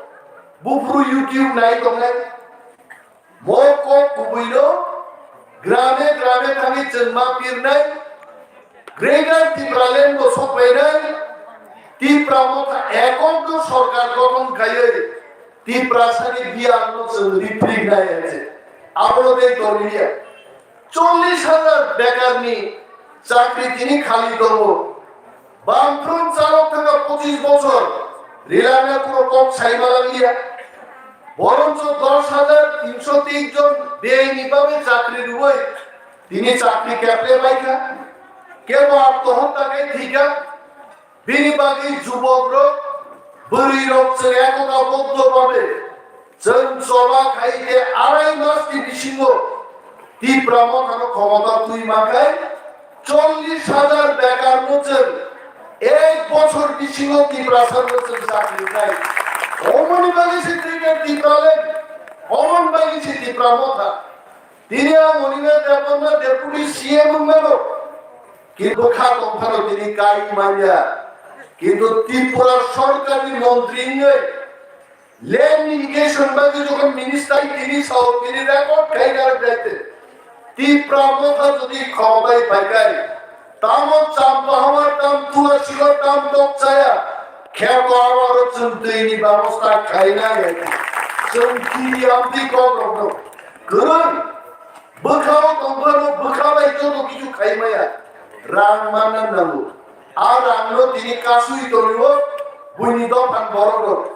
buphuru YouTube nai tongnai. Mo kok kubuino grame grame thangwi chwng ma pirnai, Greater Tipraland bo sokphainai, Tipra motha ekok no sorkar gothon khaiwi Tiprasani biyang no chwng riprinai hinse. Abono tei tonglia. Chollish hajar bekarni chakri tini khali tongo. Bamfront chalok thangkha pochis bochor, rilana kuro kok sai malangya. Boroncho dos hajar tinsho teis jon beyni bagwi chakri rwui tini chakri keple baikha. Kebo atmohotta khe thwikha. Bini bagwi jubokrok, bwrwirok chwng ekota boddo babe chwng choba khai khe arai masni bisingo Tipra mothano khomota twi mankhai chollish hajar bekarno chwng ek bochor bisingo Tiprasano chwng chakri khai. Omoni bagwi se Greater Tipraland, omoni bagwi se Tipra motha. Tini ang Monina Debbarma Deputy C M wngmano, kintu kha tongphano tini kai manya. Kintu Tripura sorkarni montri wngwi land irrigation bagwi jokhon minister tini sao tini record khai garok jaite. Tipra motha jodi khobai phaikai, tamo Champahamar, tam Tulasigar, tam Tokchaya, kheto aro chwng twi ni babosta khaina nai. Chwng twi amtwi kok rokno. Kwrwng. Bwkhao tongphano bwkha bai joto kichu khaimaya. Rang manna nango. A rangno tini kasui tongo buini dophan borok rok.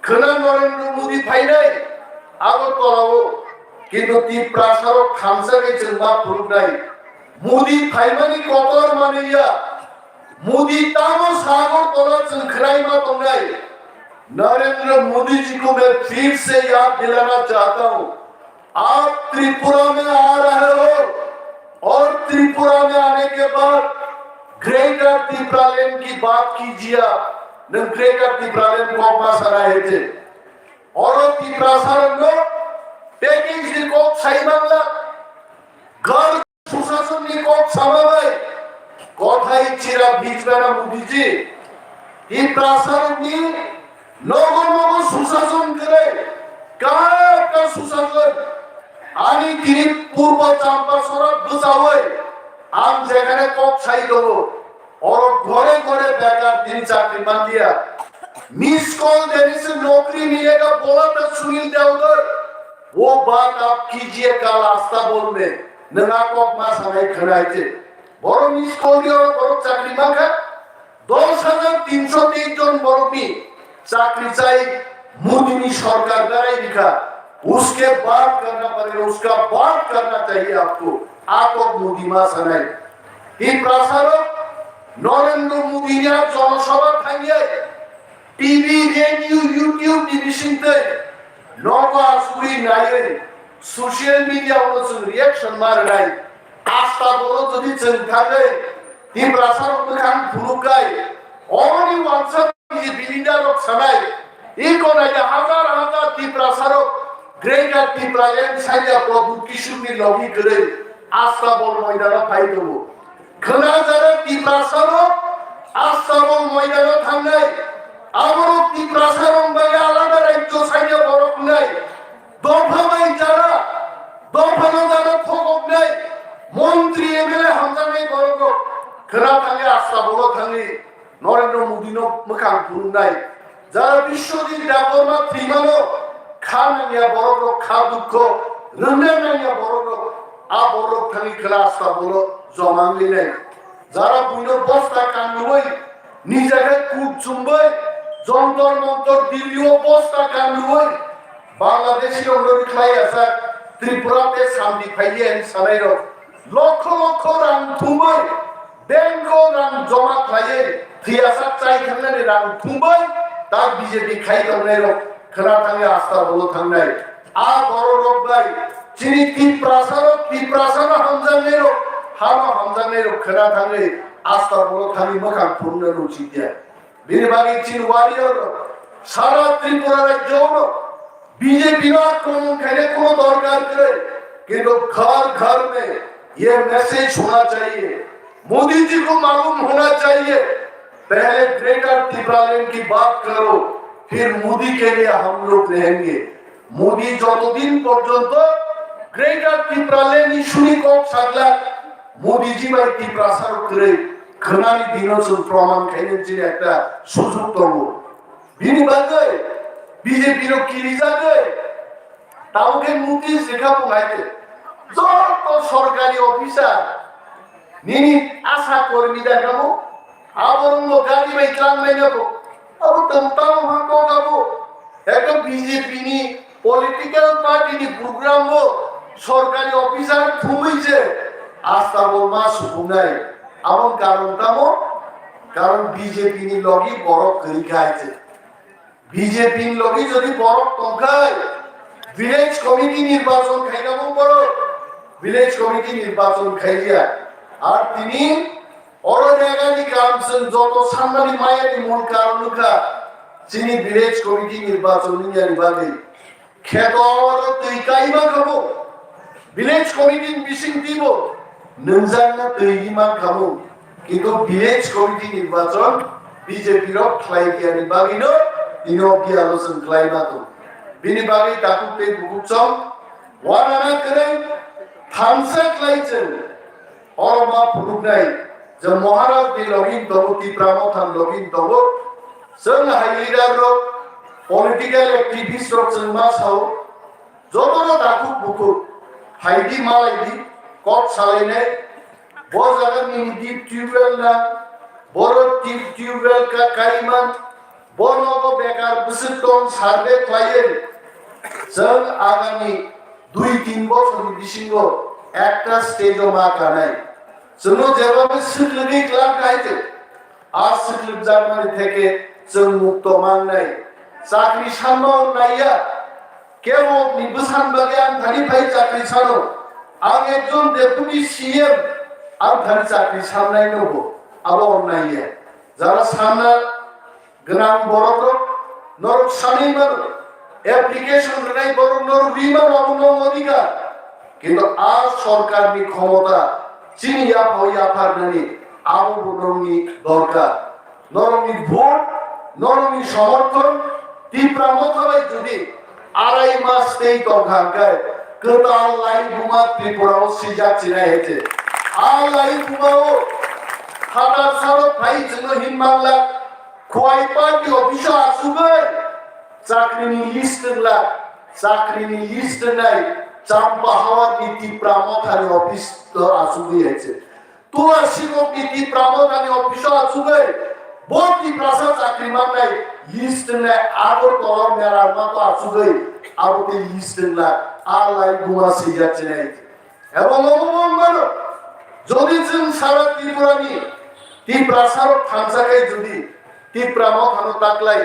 Khwna Narendra Modi phainai Agartala o. Kintu Tiprasarok khamsa khe chwng ma phunuknai. Modi phaimani kotor manwi ya. Modi tamo sagor tola chwng khwnai ma tongnai. Narendra मोदी जी को मैं फिर से याद दिलाना चाहता हूँ, आप त्रिपुरा में आ रहे हो और त्रिपुरा में आने के बाद ग्रेटर तिप्रालैंड की बात कीजिए। आप ग्रेटर तिप्रालैंड को अपना सराहे थे और तिप्रा सारंग पैकेज रिपोर्ट सही मामला घर Susasonni kok sama bai kothai chira bijbana Modiji. Tiprasarokni nogo nogo susason kwrwi kaka susason. Ani tini purbo champa sora bwchawi ang jekhane kok sai tongo, oro ghore ghore bekar tini chakri manliya. Miss call dene se nokri milega bola ta Sunil Devgar. Wo baat aap kijiye ka rasta bolne. Nwng a kok ma sanai khwnai je. Borokni school ni oro borok chakri mankha, dos hajar tinsho teis jon borokni chakri chai Modi ni sorkar berai rikha. Uske baad karna padega, uska baad karna chahiye aapko. Aapko Modi ma sanai. Tiprasa rok Narendra Modi ni a Janasabha thangya, T V, radio, YouTube ni bisingtwi nogo asugwi naiwi social media o chwng reaction ma rwnai. Asta bolo jodi chwng thangwi Tiprasa rok mwkhang phunukkai, oni wansa bini leader rok sanai, iko naida hajar hajar Tiprasa rok Greater Tipraland sanya Prabhu Kishore ni logi kwrwi Asta bol moidano phai tongo. Khwnajak Tiprasa rok Asta bol moidano thangnai, aborok Tiprasa rok bai alada rajyo sanya borok wngnai. Dopha bai jara, dophano jara thokoknai, montri M L A hamjaknai borok rok khwna thangwi Asta bolo thangwi Narendra Modi no mwkhang phunuknai. Jara Biswajit Debbarma thwimano kha nangya borok rok kha dukho rwngna nangya borok rok a borok thangwi khwna Asta bolo joma wngwi nai. Jara buino bosta kanwi nijagwi kuk chumbai Jontor Montor Delhi o bosta kanwi Bangladeshi rok no rikhlai ajak Tripura te santi phaiya hin sanai rok lokho lokho rang thumbai bank o rang joma khlaiwi thwiyasak chai thangnani rang thumbai tak B J P khai tongnai rok khwna thangwi Asta bolo thangnai. A borok rok bai chini Tiprasa rok, Tiprasa no hamjaknai rok, hano hamjaknai rok khwna thangwi Asta bolo thangwi mwkhang phunukna nuchikya. Bini bagwi chini warrior rok sara Tripura rajyo no B J P no akromon khaina kono dorkar kwrwi, kintu ghar ghar mein ye message hona chahiye, Modi ji ko malum hona chahiye, pehle Greater Tipraland ki baat karo, phir Modi ke liye hum log rahenge. Modi jotodin porjonto Greater Tipraland ni suni kok saglak, Modi ji bai Tiprasa rok kwrwi khwnani dino chwng proman khaina chini ekta sujog tongo. Bini bagwi B J P rok kirijagwi tabuk khe notice rikha bo hai khe. Joto sorkari officer nini asha kormi da kamo, aborokno gari bai tlangnai nabo. Abo tong tamo ha kok abo. Ekta B J P ni political party ni program bo sorkari officer thumwi je Asta bol ma sukungnai. Aboni karon tamo? Karon B J P ni logi borok kwrwi kha hai se. B J P ni logi jodi borok tongkhai, village committee nirbachon khaina bo borok village committee nirbachon khaiya. Ar tini oro regani kam chwng joto sanmani mayani mul karon wngkha chini village committee nirbachon wngya ni bagwi. Kheto oro twi kaima kha bo, village committee ni bising twi bo nungjakna twi ri man kha bo, kintu village committee nirbachon B J P rok khlai kiyani bagwino tini o biyalo chwng khlai ma tongo. Bini bagwi takhuk tei bukhuk chong wanana kwrwi thansa khlai chwng. Oro ma phunuknai je Maharaj ni logi tongo, Tipra Motha ni logi tongo. Chwng hai leader rok, political activist rok chwng ma sao, jotono takhuk bukhuk hai di malai di, kok salainai. Bo jaga nini deep tubewell na, boro deep tubewell ka kaiman, bo nogo bekar bwswk tong survey khlaiwi. Chwng agami dui tin bochorni bisingo ekta stage-o ma kanai. Chwngno jeba bai swkligwi klak hai se, a swklikjakmani theke chwng mukto mangnai. Chakri sanma naiya, kebo ni bwsan bagwi ang thani phai chakri sano. Ang ekjon deputy C M, ang thani chakri sannai nobo, abo naiya. Jara sanna gwnang borok rok norok sanwi mano, application rwnai borok norok ri mano, abo norok odhikar. Kintu a sorkar ni khomota chini yaphao yapharnani abo bo norokni dorkar. Norokni vote, norokni somorthon, Tipra Motha bai jodi arai mas tei tongkha hwnkhe kwtal lai buma Tripura o swijak chinai hai se. A lai buma o khatar salo phai chwngno hin manlak. Khwai party office o asugwi chakrini list wngla, chakrini list wngnai Champa Hawar ni Tipra Motha ni office o asugwi hai se. Tula Sikok ni Tipra Mothani office o achugwi bo Tiprasa chakri mannai list wngnai Agartala Merarma to achugwi abo tei list wngla a lai buma swijak chinai. Ebo nogo bo mano, jodi chwng sara Tripura ni Tiprasa rok thansa khe jodi Tipra Mothano taklai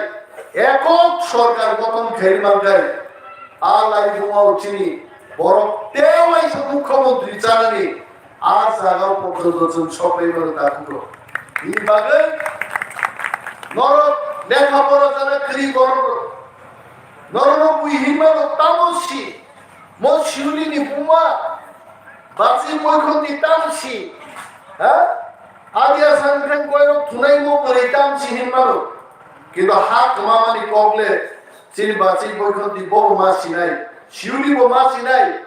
ekok sorkar gothon khairi mankhai, a lai buma o chini borok tei waisa mukhyamantri chanani a jaga o porjonto chwng sopai mano ta kuklo. Bini bagwi norok lekha pora jana kwrwi borok rok. Norok no bui hinma rok tamo si. Mo Siuli ni buma. Bachwi poikhon di tamo si. Ha? Adia sangkreng koirok thunai mo bwrwi tamo si hinma rok. Kintu ha kwmamani kok le chini bachwi poikhon di bo ma sinai. Siuli bo ma sinai.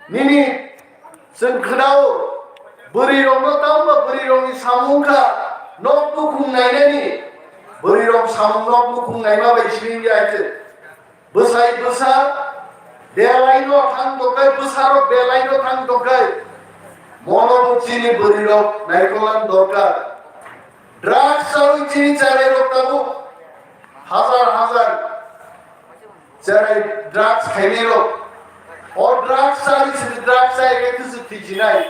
Nini chwng khwnao, bwrwirokno tamo bwrwirokni samung kha nok nukhung nainani, bwrwirok samung nok nukhung naima bai simi ya khe. Bwsai bwsa belaino thang tongkhai, bwsarok belaino thang tongkhai. Mono bo chini bwrwirok naikolan dorkar. Drugs chawi chini cherairok tabuk hajar hajar cherai drugs khainai rok. O drugs chari sini drugs chai khe kusu thijinai.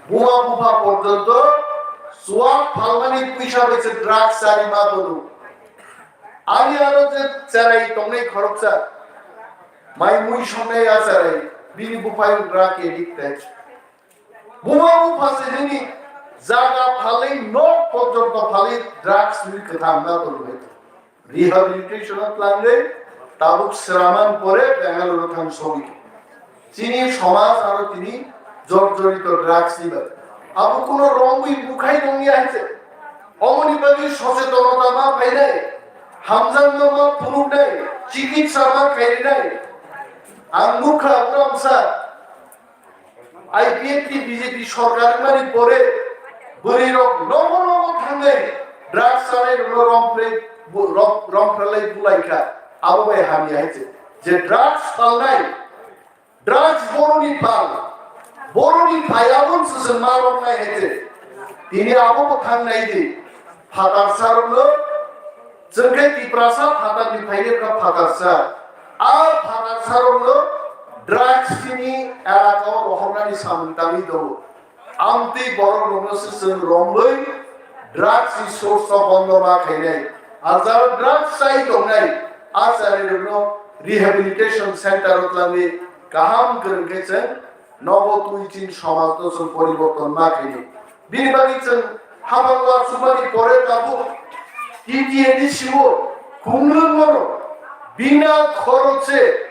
Buma bupha porjonto swab phalmani puisa bai se drugs chari ma tono. Ani aro je cherai tongnai khoroksa mai mui songnai a cherai bini buphai drug addict tai. Buma bupha se nini jaga phalwi nok porjonto phalwi drugs ni kwthang na tongwi. Rehabilitation o tlangwi tabuk swraman pore Bengaluru thang sogwi. Chini somaj aro tini jorjorito drugs ni bai. Abo kuno romwi bukhai nongya hai se. Omoni bagwi sochetonota ma phainai, hamjakma ma phunuknai, chikitsa ma khairinai. Ang nukha uramsa I P F T B J P sorkar wngmani pore bwrwirok nogo nogo thangwi drugs chanai rokno romphre-, bu-, rom-, romphreklai bulaikha. Abo bai hamya hai se. Je drugs phalnai, drugs boroni phal, boroni phai abo swswng ma romnai hai se. Tini abo bo thangnai di. Phatarsa rokno, chwng khe Tiprasa phatarni phainai wngkha phatarsa. A phatarsa rokno drugs chini elaka o rohornani samung tangwi tongo. Amtwi borok rokno se chwng romwi drugs ni source o bondo ma khainai. Ajaro drugs chai tongnai a chari rokno rehabilitation center o tlangwi kaham kwrwng khe chwng nogo twi chini somaj no chwng poriborton ma khainai. Bini bagwi chwng hapang uansukmani pore tabuk T T A D C o khunglwng mano bina khoroche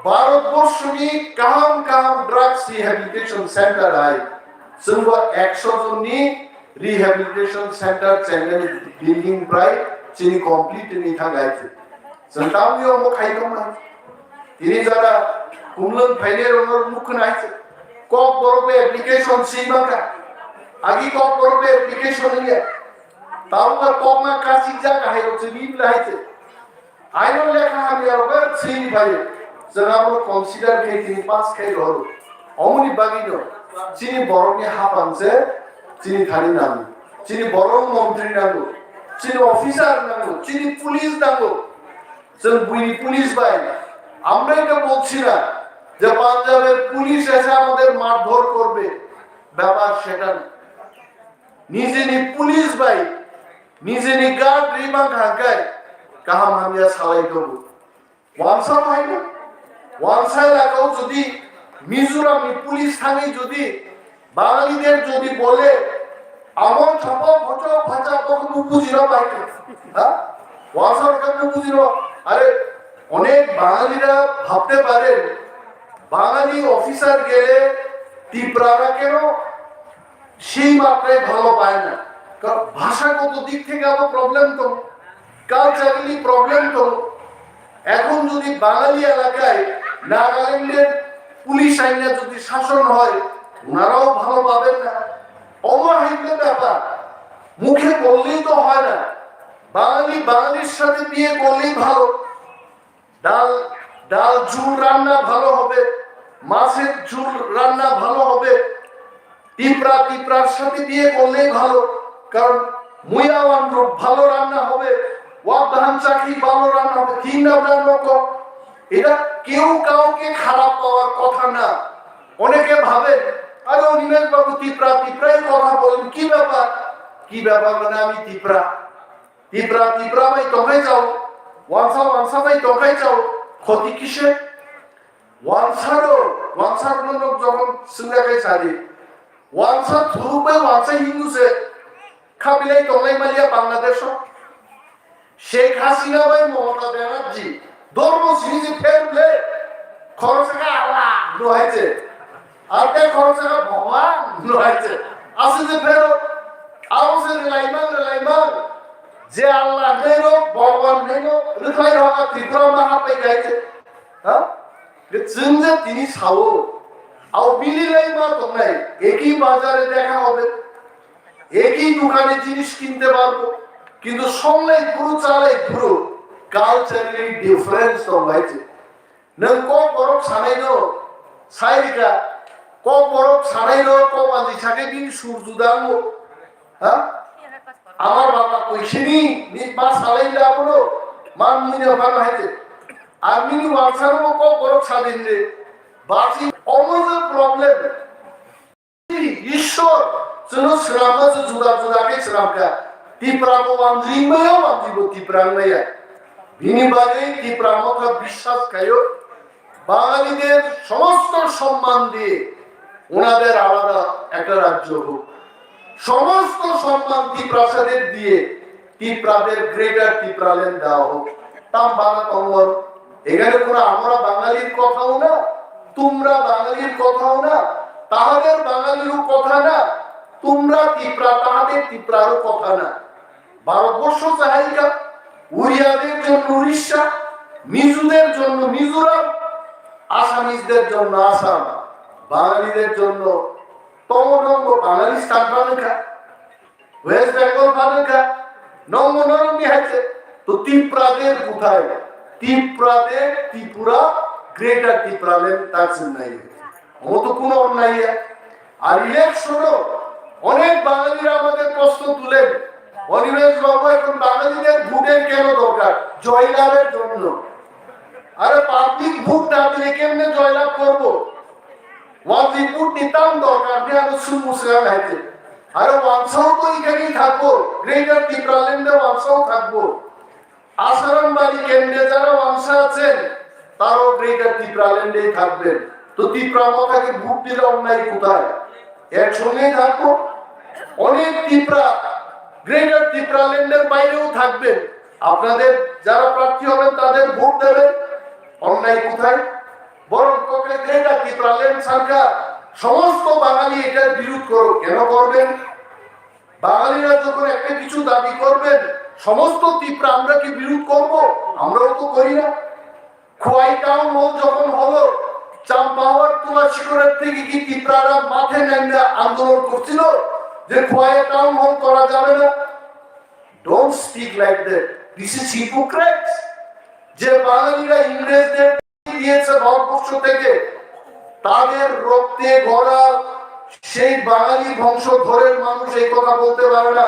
Bharat borshoni kaham kaham drugs rehabilitation center hai chwngbo ekso jonni rehabilitation center chengnani building prai chini complete ni thang hai. Chwng tamni omo khai tongma. Tini jara kumlwng phainai rokno mukhu nai se. Kok borok bai application si mangkha. Agi kok borok bai application ya. Tamo ba kok ma kasik jaga hai rok se bibla hai se. Aino lekha hamya rok bai si bai. Jara borok consider khai tini pass khai rok. Omoni bagwi no. Chini borok ni hapang se chini thani nango. Chini borok montri nango. Chini officer nango. Chini police nango. Chwng buini police bai, আমরা এটা বলছি না যে পাঞ্জাবের পুলিশ এসে আমাদের মারধর করবে, ব্যাপার সেটা না। Nijini police bai, nijini guard rimang khakai, kaham hamya salai dogo. Wansa bai no, wansa elakao jodi Mizoramni police thangwi jodi বাঙালিদের যদি বলে, এমন ছাপা ফটো ফাটা, তখন বুঝি না পাইতো। হ্যাঁ? ওয়াসা ওখানে বুঝি না। আরে, অনেক বাঙালিরা ভাবতে পারেন, বাঙালি অফিসার গেলে তিপ্রারা কেন সেই মাত্রায় ভালো পায় না? কারণ ভাষাগত দিক থেকে আবার প্রবলেম তো, কালচারালি প্রবলেম তো। এখন যদি বাঙালি এলাকায় নাগাল্যান্ডের পুলিশ আইনে যদি শাসন হয়, ওনারাও ভালো পাবেন না। অমর হাইন্দ ব্যাপার, মুখে বললেই তো হয় না। বাঙালি বাঙালির সাথে বিয়ে করলেই ভালো। ডাল, ডাল ঝুল রান্না ভালো হবে, মাছের ঝুল রান্না ভালো হবে। টিপরা টিপরার সাথে বিয়ে করলেই ভালো, কারণ মুয়াওয়ান রূপ ভালো রান্না হবে, ওয়াবধান চাকরি ভালো রান্না হবে, তিন নাম্বার লোক। এটা কেউ কাউকে খারাপ পাওয়ার কথা না। অনেকে ভাবেন, "আরে, অনিমেষ বাবু টিপরা টিপরাই কথা বলেন, কি ব্যাপার?" কি ব্যাপার মানে? আমি টিপরা, টিপরা টিপরা ভাই তোমরাই যাও, ওয়ানসা ওয়ানসা ভাই তোমরাই যাও, ক্ষতি কিসে? Wansaro, wansar no nok jokon sengya kai sadi. Wansa thuruk bai wansa Hindu se khabilai tonglai maliya Bangladesh o. Sheikh Hasina bai Mamata Banerjee dormo sini je pher ble. Khoroksa khe Allah no hai je. Ar khe khoroksa khe Bhagwan no hai je. Ase je phero. Abo se rwlaimang, rwlaimang. Je Allah nai no, Bhagwan nai no, rwkhlai rok a Tripura ma hapai kai je. Ha? Chwng je tini sao, abo bini lai ma tongnai, একই বাজারে দেখা হবে, একই দোকানে জিনিস কিনতে পারবো, কিন্তু songlai phuru, chalai phuru, culturally difference tonglai je. Nwng kok borok sanai no, sai rika, kok borok sanai no, kok manjwi sakhe bini sur juda wngo. Ha? Amar baba koisini ni ba salai da abono man mui na phano haite. Ar nini wansaro bo kok borok sadin de. Basi omo je problem. Ishwar chwngno swnamma je juda juda khe swnamkha. Tipra bo wanjwi maya, wanjwi bo Tipra maya. Bini bagwi Tipra motha biswas khaio. বাঙালিদের সমস্ত সম্মান দিয়ে ওনাদের আলাদা একটা রাজ্য হোক, সমস্ত সম্মান তিপ্রাসাদের দিয়ে তিপ্রাদের গ্রেটার তিপ্রাল্যান্ড দেওয়া হোক। তাম বাংলা কমর এখানে কোনো আমরা বাঙালির কথাও না, তোমরা বাঙালির কথাও না, তাহাদের বাঙালিরও কথা না, তোমরা তিপ্রা তাহাদের তিপ্রারও কথা না। ভারতবর্ষ চাহিকা, উড়িয়াদের জন্য উড়িষ্যা, মিজুদের জন্য মিজোরাম, আসামিজদের জন্য আসাম, বাঙালিদের জন্য তমনঙ্গ বাঙালিস্তান বানাকা, ওয়েস্ট বেঙ্গল বানাকা, নঙ্গ নরম নিহাইছে। তো তিপ্রাদের কোথায়? তিপ্রাদের ত্রিপুরা, গ্রেটার তিপ্রাল্যান্ড তার চিহ্ন নাই। ও তো কোনো অন্যায়। আর ইলেকশনও অনেক বাঙালিরা আমাদের প্রশ্ন তুলেন, "অনিমেষ বাবু, এখন বাঙালিদের ভোটের কেন দরকার? জয়লাভের জন্য।" আরে, পাবলিক ভোট না দিলে কেমনে জয়লাভ করব? ওয়ান রিপোর্ট নিতাম দরকার নেই, আমি সুমুসরান হাইতে। আরে, ওয়ানসাও তো এখানেই থাকবো, গ্রেটার তিপ্রাল্যান্ডে ওয়ানসাও থাকবো। আসারাম বাড়ি কেন্দ্রে যারা ওয়াংশা আছেন, তারাও গ্রেটার ত্রিপুরাল্যান্ডেই থাকবেন। তো ত্রিপুরা মতাকে ভোট দিলে অন্যায় কোথায়? একসঙ্গেই থাকবো। অনেক ত্রিপুরা গ্রেটার ত্রিপুরাল্যান্ডের বাইরেও থাকবেন। আপনাদের যারা প্রার্থী হবেন, তাদের ভোট দেবেন। অন্যায় কোথায়? বরং তোকে গ্রেটার ত্রিপুরাল্যান্ড সরকার সমস্ত বাঙালি এটার বিরোধ করো, কেন করবেন? বাঙালিরা যখন একটা কিছু দাবি করবেন, সমস্ত ত্রিপুরা আমরা কি বিরোধ করব? আমরাও তো করি না। খোয়াই টাউন হল যখন হলো, চাম্পাহাওয়ার তুলা শিকড়ের থেকে কি ত্রিপুরারা মাঠে নেমে আন্দোলন করছিল যে খোয়াই টাউন হল করা যাবে না? Don't speak like that. This is hypocrites. যে বাঙালিরা ইংরেজদের দিয়েছে ভারতবর্ষ থেকে, তাদের রক্তে গড়া সেই বাঙালি বংশধরের মানুষ এই কথা বলতে পারে না।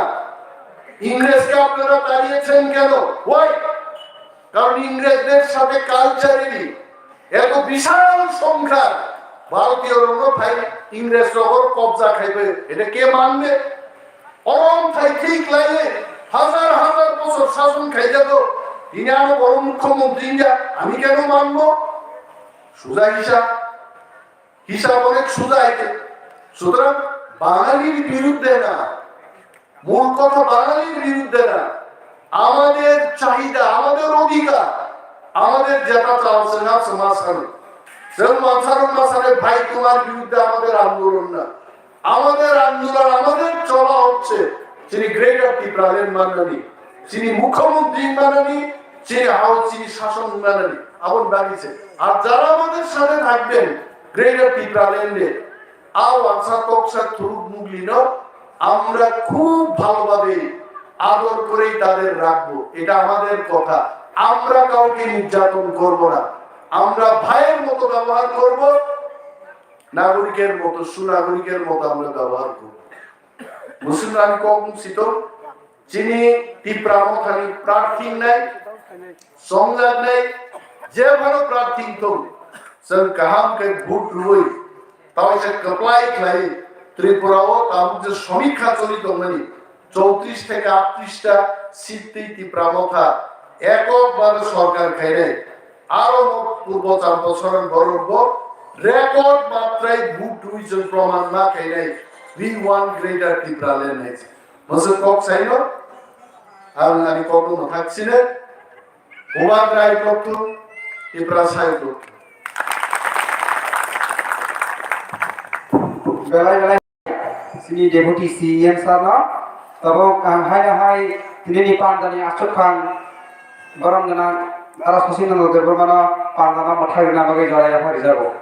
ইংরেজকে আপনারা তাড়িয়েছেন কেন? Why? কারণ ইংরেজদের সাথে কালচারালি এত বিশাল সংখ্যার ভারতীয় রণফাই ইংরেজ নগর কবজা খাইবে, এটা কে মানবে? অরম থাই ঠিক লাইনে হাজার হাজার বছর শাসন খাই যাবো। তিনি আরো বড় মুখ্যমন্ত্রী ইন্ডিয়া, আমি কেন মানবো? সুজা হিসাব, হিসাব অনেক সুজা একে। সুতরাং বাঙালির বিরুদ্ধে না, মূল কথা বাঙালির বিরুদ্ধে না, আমাদের চাহিদা, আমাদের অধিকার, আমাদের যেটা চাওয়া আছে না সমাজ। যেমন মানসার মাসারে ভাই, তোমার বিরুদ্ধে আমাদের আন্দোলন না, আমাদের আন্দোলন, আমাদের চলা হচ্ছে, chini Greater Tipraland manani, chini Mukhyamantri manani, chini House, chini Shason manani, aboni bagwi se. আর যারা আমাদের সাথে থাকবেন Greater Tipraland এ, আও আনসা তকসা থুরুক মুগলিনো আমরা খুব ভালোভাবে আদর করেই তাদের রাখবো, এটা আমাদের কথা। আমরা কাউকে নির্যাতন করব না, আমরা ভাইয়ের মতো ব্যবহার করব। nagoriker moto, sunagoriker moto amra byabohar kori. Musulman kok sito, chini Tipra Mothani prarthi wngnai, songjaknai, je phano prarthi wngthung, chwng kaham khe vote rwui, tawaisa kwplai khlai, Tripura o tabuk je somikha choli tongmani, chowtris theke aatris ta seat twi Tipra Motha ekok bhabe sorkar khainai, aro mo Purbo Champa Soron borok bo record matrai vote rwui chwng proman ma khainai, we want Greater Tipraland hai. Masa kok saino, ang ani kokno mwthak sine, Ubat Rai koktu, Tipra Sai koktu. Belai belai sini Deputy C E M sir no, tabuk ang hai hai tini ni pandani asuk khan borom gwnang Dara Sosinath Debbarma no pandano mwthai rwna bagwi jora yaphar rijago.